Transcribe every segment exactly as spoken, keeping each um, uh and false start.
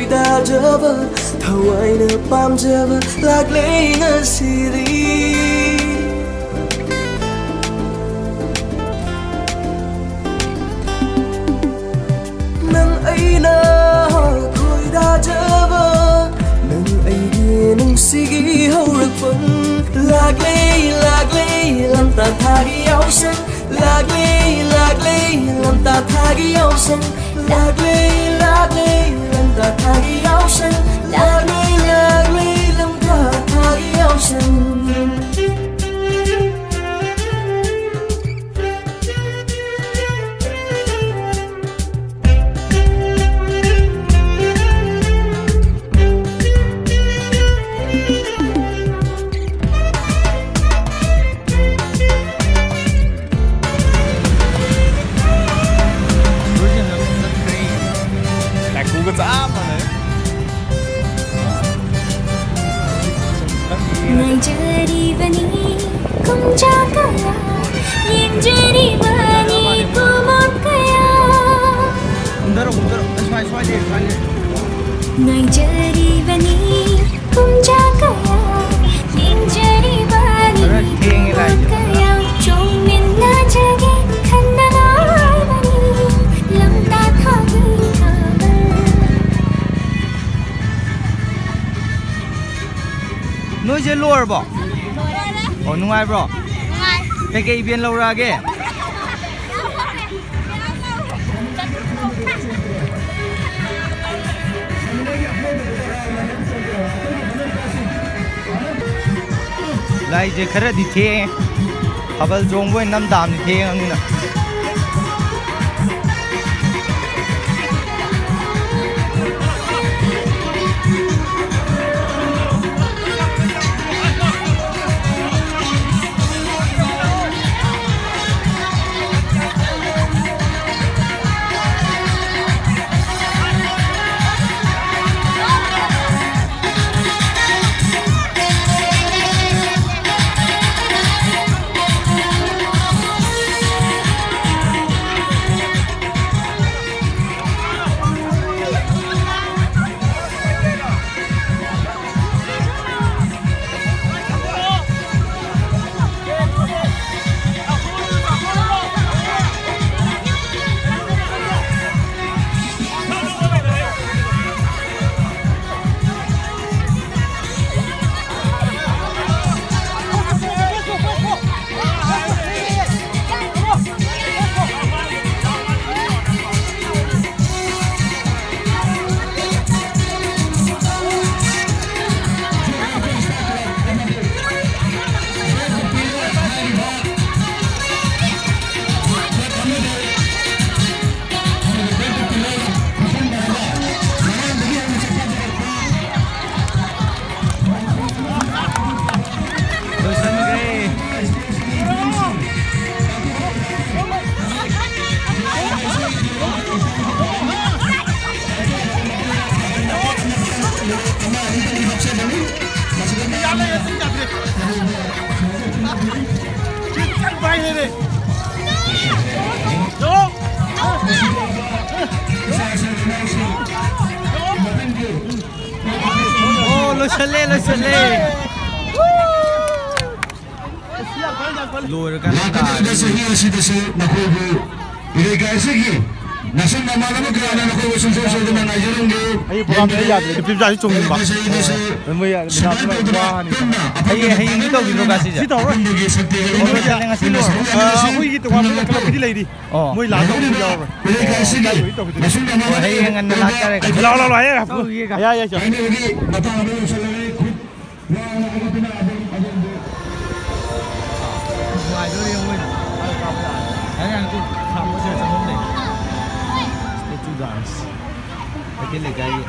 ꯇꯥꯖꯕ, ꯊꯋꯥꯏꯅ ꯄꯥꯝꯖꯕ ꯂꯥꯛꯂꯦ ꯉꯁꯤꯗꯤ꯫ ꯅꯪ ꯑꯩꯅ ꯈꯣꯏꯗꯥꯖꯕ, ꯅꯪ ꯑꯩꯒꯤ ꯅꯨꯡꯁꯤꯒꯤ ꯍꯧꯔꯛꯐꯝ꯫ ꯂꯥꯛꯂꯦ, ꯂꯥꯛꯂꯦ, ꯂꯝꯇꯥ ꯊꯥꯒꯤ ꯌꯥꯎꯁꯪ꯫ ꯂꯥꯛꯂꯦ, ꯂꯥꯛꯂꯦ, ꯂꯝꯇꯥ ꯊꯥꯒꯤ ꯌꯥꯎꯁꯪ꯫ ꯂꯥꯛꯂꯦ, ꯂꯥꯛꯂꯦ, ꯂꯝꯇꯥ ꯊꯥꯒꯤ ꯌꯥꯎꯁꯪ꯫ ꯂꯥꯛꯂꯦ, ꯂꯥꯛꯂꯦ, ꯂꯝꯇꯥ ꯊꯥꯒꯤ ꯌꯥꯎꯁꯪ꯫ ꯀꯥꯏꯀꯨꯒ ꯆꯞ ꯃꯥꯟꯅꯔꯦ꯫ ꯉꯥꯏꯖꯔꯤꯕꯅꯤ ꯀꯨꯝꯖꯥ ꯀꯌꯥ, ꯌꯦꯡꯖꯔꯤꯕꯅꯤ ꯀꯨꯃꯣꯟ ꯀꯌꯥ꯫ ꯀꯨꯝꯊꯔꯣ, ꯀꯨꯝꯊꯔꯣ꯫ ꯑꯁ, ꯁ꯭ꯋꯥꯏ, ꯁ꯭ꯋꯥꯏꯗꯩ, ꯁ꯭ꯋꯥꯏꯗꯩ꯫ ꯉꯥꯏꯖꯔꯤꯕꯅꯤ ꯀꯨꯝꯖꯥ ꯀꯌꯥ, ꯌꯦꯡꯖꯔꯤꯕꯅꯤ ꯈꯔ ꯊꯦꯡꯉꯦ ꯂꯥꯏꯁꯦ꯫ ꯀꯨꯃꯣꯟ ꯀꯌꯥ꯫ ꯆꯣꯡꯃꯤꯟꯅꯖꯒꯦ ꯈꯟꯅ ꯉꯥꯏꯕꯅꯤ ꯂꯝꯇꯥ ꯊꯥꯒꯤ ꯊꯥꯕꯜ꯫ ꯅꯣꯏꯁꯦ ꯂꯣꯏꯔꯕꯣ? ꯂꯣꯏꯔꯦ꯫ ꯑꯣ, ꯅꯨꯡꯉꯥꯏꯕ꯭ꯔꯣ? ꯅꯨꯡꯉꯥꯏ꯫ ꯀꯩꯀꯩ ꯏꯚꯦꯟ ꯂꯧꯔꯛꯑꯒꯦ? ꯂꯥꯏꯁꯦ ꯈꯔꯗꯤ ꯊꯦꯡꯉꯦ꯫ ꯊꯥꯕꯜ ꯆꯣꯡꯕ ꯑꯣꯏꯅ ꯅꯝ ꯇꯥꯕꯅꯤ ꯊꯦꯡꯉꯕꯅꯤꯅ꯫ ꯂꯣꯏꯁꯜꯂꯦ, ꯂꯣꯏꯁꯜꯂꯦ꯫ ꯂꯣꯏꯔꯀꯥꯟꯗ ꯂꯥꯛꯀꯗꯧꯔꯤꯕ ꯆꯍꯤ ꯑꯁꯤꯗꯁꯨ ꯅꯈꯣꯏꯕꯨ ꯏꯔꯩꯀꯥꯏ ꯑꯁꯤꯒꯤ ꯅꯁꯨꯝ ꯅꯃꯥꯟꯅꯕ ꯀꯌꯥꯅ ꯅꯈꯣꯏꯕꯨ ꯁꯨꯡꯁꯣꯏ ꯁꯣꯏꯗꯅ ꯉꯥꯏꯖꯔꯝꯒꯦ꯫ ꯑꯩ ꯄ꯭ꯔꯣꯒ꯭ꯔꯥꯝꯗ ꯑꯩ ꯌꯥꯗ꯭ꯔꯦ꯫ ꯅꯨꯄꯤ ꯃꯆꯥꯁꯤ ꯆꯣꯡꯅꯤꯡꯕ꯫ ꯃꯣꯏ ꯃꯦꯗꯥꯝꯗꯨꯅ ꯋꯥꯅꯤ꯫ ꯍꯌꯦꯡ, ꯍꯌꯦꯡꯗꯤ ꯇꯧꯈꯤꯗ꯭ꯔꯣ ꯀꯥꯁꯤꯁꯦ? ꯁꯤ ꯇꯧꯔꯣꯏ꯫ ꯄꯨꯝꯕꯒꯤ ꯁꯛꯇꯤ ꯍꯦꯜꯂꯤ꯫ ꯂꯣꯏꯁꯜꯂꯦ ꯉꯁꯤ ꯂꯣꯏꯔꯦ꯫ ꯑ, ꯑꯩꯈꯣꯏꯒꯤ ꯇꯣꯉꯥꯟꯕ ꯀ꯭ꯂꯕꯀꯤꯗꯤ ꯂꯩꯔꯤ꯫ ꯑꯣ꯫ ꯃꯣꯏ ꯂꯥꯛꯑꯒ ꯇꯧꯕꯗꯤ ꯌꯥꯎꯔꯣꯏ꯫ ꯂꯩꯀꯥꯏ ꯑꯁꯤꯒꯤ ꯇꯧꯕꯗꯤ ꯇꯧꯕꯗꯤ ꯃꯁꯤꯡ ꯌꯥꯝꯃꯟꯕꯅ ꯍꯣꯏ, ꯍꯌꯦꯡ ꯉꯟꯅ ꯂꯥꯛꯇꯥꯔꯦ꯫ ꯂꯥꯛꯑꯣ, ꯂꯥꯛꯑꯣ, ꯂꯥꯛꯑꯣ, ꯌꯥꯏ, ꯌꯥꯏ, ꯌꯥꯏ꯫ ꯍꯥꯏꯅꯕꯒꯤ ꯃꯇꯥꯡ ꯑꯗꯨ ꯌꯧꯁꯜꯂꯛꯂꯦ꯫ ꯈꯨꯠ ꯋꯥꯡꯅ ꯍꯥꯏꯒꯠꯇꯨꯅ ꯑꯗꯨꯝ, ꯑꯗꯣꯝꯕꯨ ꯅꯨꯡꯉꯥꯏꯗꯣꯔꯤ ꯃꯣꯏ꯫ ꯑꯩ ꯍꯥꯟꯅ ꯈꯥꯝꯕꯁꯦ ꯆꯪꯐꯝ ꯂꯩ꯫ Statue dance꯫ ꯀꯩꯊꯦꯜ ꯂꯩꯀꯥꯏꯒꯤ꯫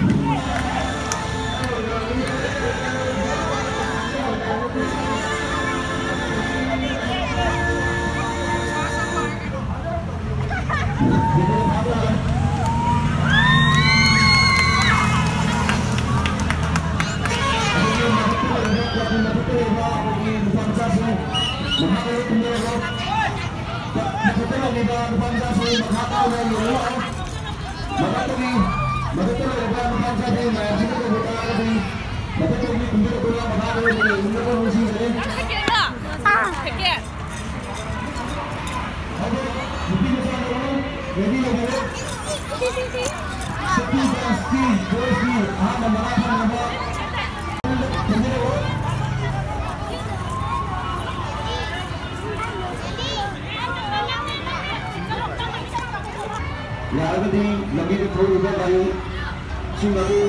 ꯌꯥꯔꯒꯗꯤ ꯂꯝꯕꯤꯗ ꯊꯣꯛꯂꯤꯕ ꯒꯥꯔꯤꯁꯤꯡ ꯑꯗꯨ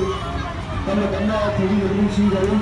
ꯇꯞꯅ ꯇꯞꯅ ꯊꯧꯖꯤꯟꯅꯕ ꯅꯤꯡꯁꯤꯡꯖꯔꯤ꯫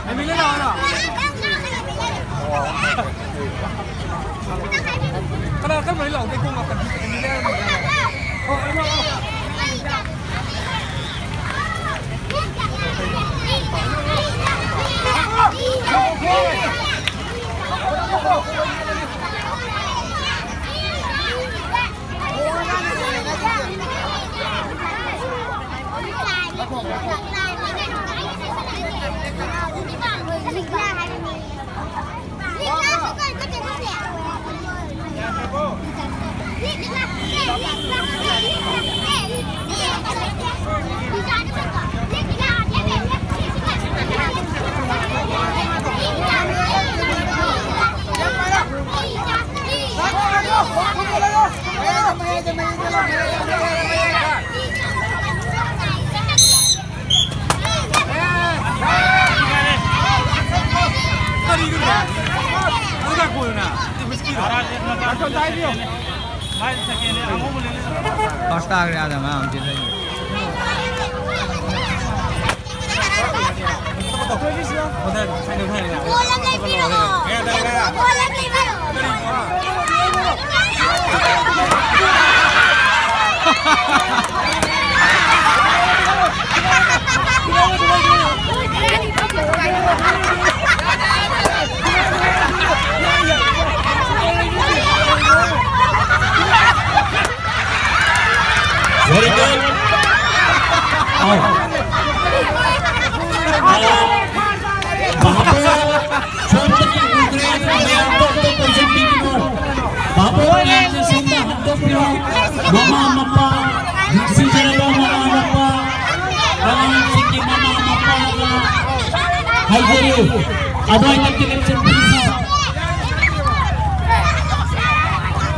ꯑꯦꯃꯤꯂꯤꯌꯥ ꯂꯥꯛꯑꯣꯔꯣ? ꯀꯅꯥ ꯀꯔꯝꯕ ꯂꯥꯎꯗꯣꯏ? ꯀꯣꯡ ꯉꯥꯛꯇꯅꯤ꯫ ꯑꯦꯃꯤꯂꯤꯌꯥ ꯂꯥꯛꯑꯣ꯫ ꯑꯣ, ꯑꯩꯅ, ꯑꯣ꯫ ꯐꯥꯔꯁ ꯇꯥꯈ꯭ꯔꯦ ꯑꯥꯗ ꯃꯌꯥꯝ ꯆꯦꯟꯅꯩ꯫ Very good. Out. Uh, Babu, Chotani Ugre, Mayambo, Positive. Babu, Nyanza Sunda, Hantopio, Mama Mapa, Nasi Jaraba, Mama Mapa, Alan Siki, Mama Mapa, Haijari, Adoy, Kaki, Kaki,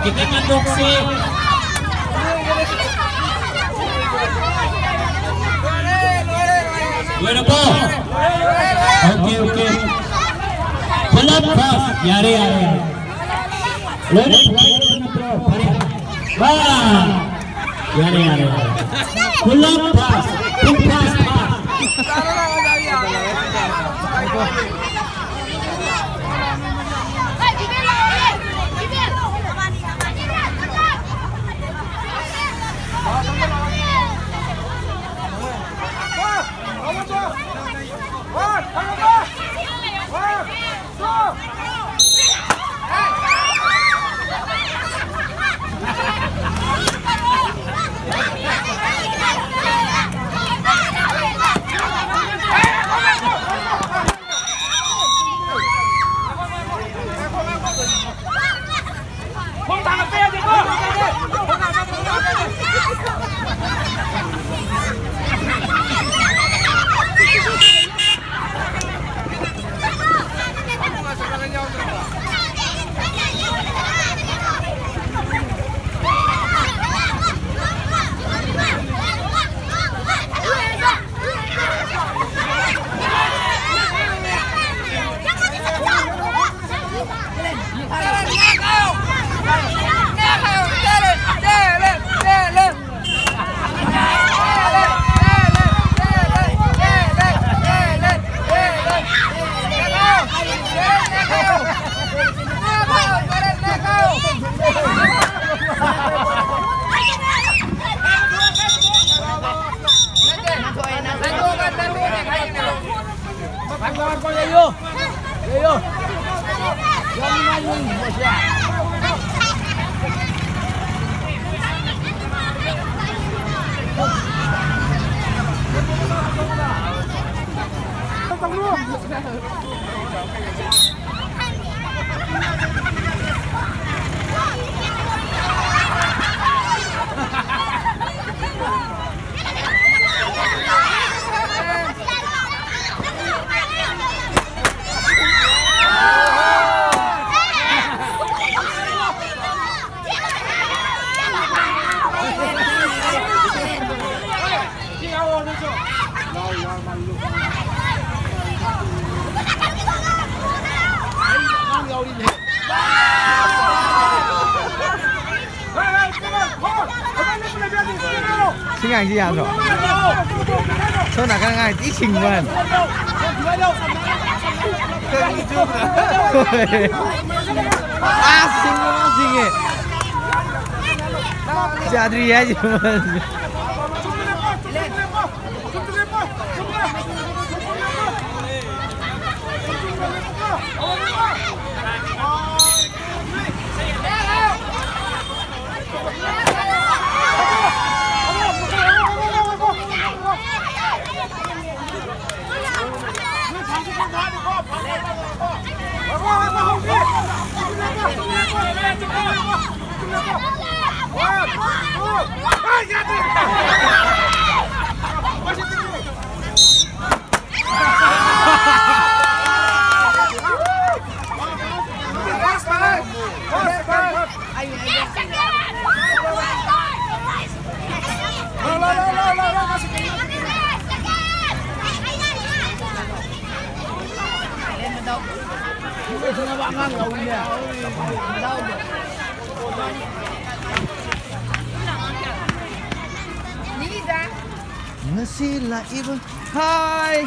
Kaki, Kaki, Wait a ball. Okay, okay. Pull up pass. ꯌꯥꯔꯦ, ꯌꯥꯔꯦ, ꯌꯥꯔꯦ. ꯂꯣꯏꯅ ꯄꯨꯊꯣꯛꯑꯣ, ꯅꯠꯇ꯭ꯔꯣ? ꯐꯔꯦ. ꯋꯥ. ꯌꯥꯔꯦ, ꯌꯥꯔꯦ, ꯌꯥꯔꯦ. Pull up pass. Pull pass, pass. ꯁꯤ ꯉꯥꯡꯁꯤ ꯌꯥꯗ꯭ꯔꯣ? ꯁꯣꯝ ꯅꯥꯀꯟ ꯉꯥꯡ ꯊꯤ ꯁꯤꯡꯕ ꯋꯥꯅꯤ꯫ ꯑꯥ, ꯁꯤꯡꯉꯦ, ꯃꯥ ꯁꯤꯡꯉꯦ꯫ ꯌꯥꯗ꯭ꯔꯤ ꯍꯥꯏꯁꯤ꯫ ꯉꯁꯤ ꯂꯥꯛꯏꯕ꯫ ꯍꯥꯏ꯫